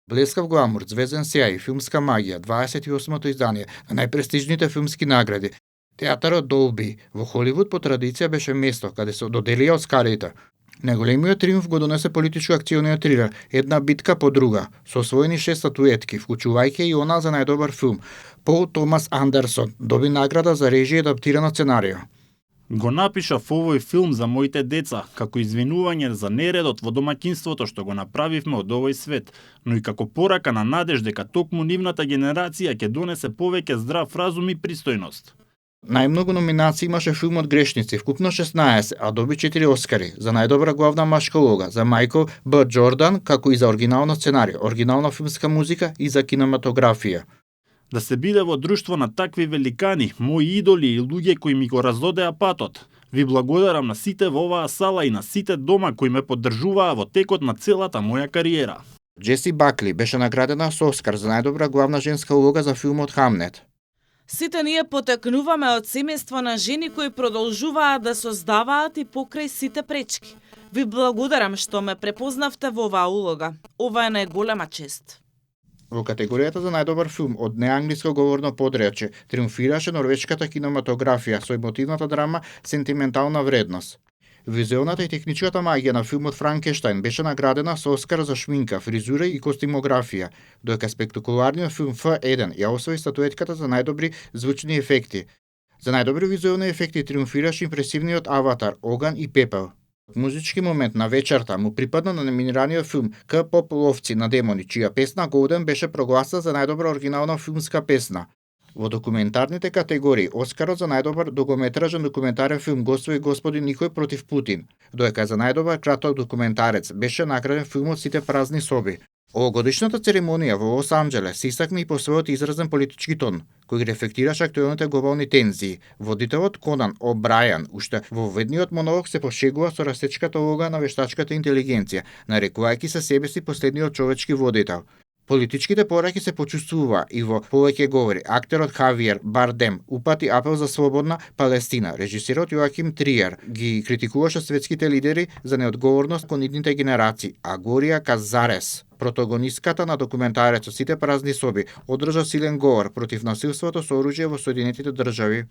Блескав гламур, звезден сјај, филмска магија, 28-то издание на најпрестижните филмски награди. Театарот Долби во Холивуд по традиција беше место каде се доделија Оскарите. Најголемиот триумф го донесе политичко-акциониот трилер Една битка по друга, со освоени 6 статуетки, вклучувајќи и она за најдобар филм. Пол Томас Андерсон доби награда за режија и адаптирано сценарио. Го напишав овој филм за моите деца, како извинување за нередот во домаќинството што го направивме од овој свет, но и како порака на надеж дека токму нивната генерација ќе донесе повеќе здрав разум и пристојност. Најмногу номинации имаше филмот Грешници, вкупно 16, а доби 4 Оскари, за најдобра главна машка улога за Мајкл Б. Џордан, како и за оригинално сценарио, оригинална филмска музика и за кинематографија. Да се биде во друштво на такви великани, мои идоли и луѓе кои ми го раздодеа патот. Ви благодарам на сите во оваа сала и на сите дома кои ме поддржуваа во текот на целата моја кариера. Джеси Бакли беше наградена со Оскар за најдобра главна женска улога за филмот Хамнет. Сите ние потекнуваме од семејство на жени кои продолжуваат да создаваат и покрај сите пречки. Ви благодарам што ме препознавте во оваа улога. Ова е најголема чест. Во категоријата за најдобар филм од неанглиско говорно подречје триумфираше норвешката кинематографија со емотивната драма Сентиментална вредност. Визуелната и техничката магија на филмот Франкенштајн беше наградена со Оскар за шминка, фризура и костимографија, додека спектакуларниот филм F1 ја освои статуетката за најдобри звучни ефекти. За најдобри визуелни ефекти триумфираше импресивниот Аватар, Оган и пепел. Музички момент на вечерта му припадна на номинираниот филм К-поп ловци на демони, чија песна Golden беше прогласена за најдобра оригинална филмска песна. Во документарните категории Оскарот за најдобар долгометражен документарен филм Господ и Господи Никој против Путин, додека за најдобар краток документарец беше награден филмот Сите празни соби. Овогодишната церемонија во Лос Анџелес се истакна и по својот изразен политички тон, кој рефлектираше актуелните глобални тензии. Водителот Конан О'Брајан уште во ведниот монолог се пошегува со растечката улога на вештачката интелигенција, нарекувајќи се себе си последниот човечки водител. Политичките пораки се почувствува и во повеќе говори. Актерот Хавиер Бардем упати апел за слободна Палестина. Режисерот Јоаким Триер ги критикуваше светските лидери за неодговорност кон идните генерации, а Глорија Казарес, протагонистката на документарецот Сите празни соби, одржа силен говор против насилството со оружје во Соединетите држави.